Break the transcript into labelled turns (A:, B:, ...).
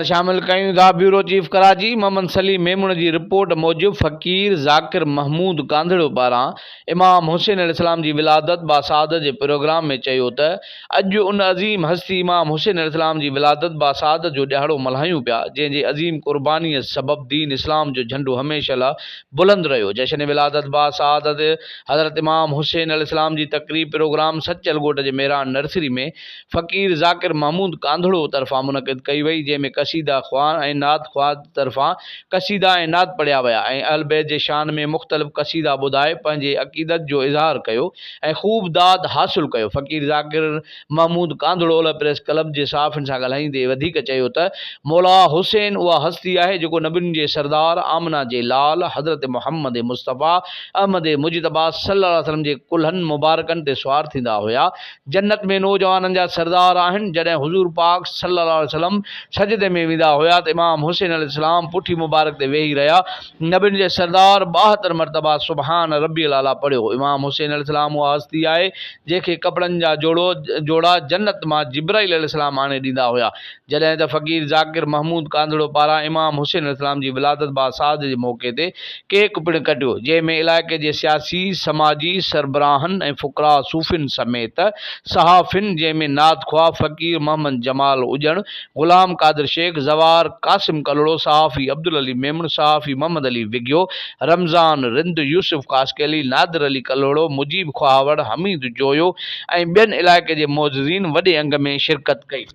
A: خبر شامل ڪيون ٿا بيورو چيف ڪراچي محمد سليم ميمڻ جي رپورٽ موجب فقير ذاڪر محمود ڪانڌڙو پاران امام حسين عليه السلام جي ولادت باسعادت جي پروگرام ۾ چيو ته اڄ ان عظيم هستي امام حسين عليه السلام جي ولادت باسعادت جو ڏهاڙو ملهايون پيا جنهن جي عظيم قربانيء سبب دين اسلام جو جهنڊو هميشه لاء بلند رهيو جشن ولادت باسعادت حضرت امام حسين عليه السلام جي تقريب پروگرام سچل ڳوٺ جي مهراڻ نرسري ۾ فقير ذاڪر محمود ڪانڌڙو طرفان منعقد ڪئي وئي، جنهن ۾ قصيده خوان ۽ نعت خوان طرفان قصيدا ۽ نعت پڙهيا ويا ۽ اهل بيت جي شان ۾ مختلف قصيدا ٻڌائي پنهنجي عقيدت جو اظهار ڪيو ۽ خوب داد حاصل ڪيو. فقير ذاڪر محمود ڪانڌڙو اولهه پريس ڪلب جي صحافين سان ڳالهائيندي وڌيڪ چيو ته مولا حسين اها هستي آهي جيڪو نبين جي سردار آمنه جي لال حضرت محمد مصطفيٰ احمد مجتبيٰ صلي الله عليه وسلم جي ڪلهن مبارڪن تي سوار ٿيندا هيا جنت ۾ نوجوانن جا سردار آهن، جڏهن حضور پاڪ صلّي الله عليه وسلّم سجدي ۾ ويندا هيا ته امام حسين عليه السلام پٺي مبارڪ تي ويهي رهيا، نبين جي سردار 72 مرتبا سبحان ربي الاعليٰ پڙهيو، امام حسين عليه السلام اها هستي آهي جنهن کي ڪپڙن جا جوڙو جوڙا جنت مان جبرائيل عليه السلام آڻي ڏيندا هيا، جڏهن ته فقير ذاڪر محمود ڪانڌڙو پاران امام حسين عليه السلام جي ولادت باسعادت جي موقعي تي ڪيڪ پڻ ڪٽيو، جنهن ۾ علائقي جي سياسي، سماجي سربراهن ۽ فقراء صوفين سميت صحافين جنهن ۾ نعت خواه فقير محمد جمال اڄڻ، غلام قادر شيخ، زوار قاسم ڪلهوڙو، صحافي عبدالعلي ميمڻ، صحافي محمد علي وگهيو، رمضان رند، يوسف خاصخيلي، نادر علي ڪلهوڙو، مجيب خواهوڙ، حميد جويو ۽ ٻين علائقي جي معززين وڏي انگ ۾ شرڪت ڪئي.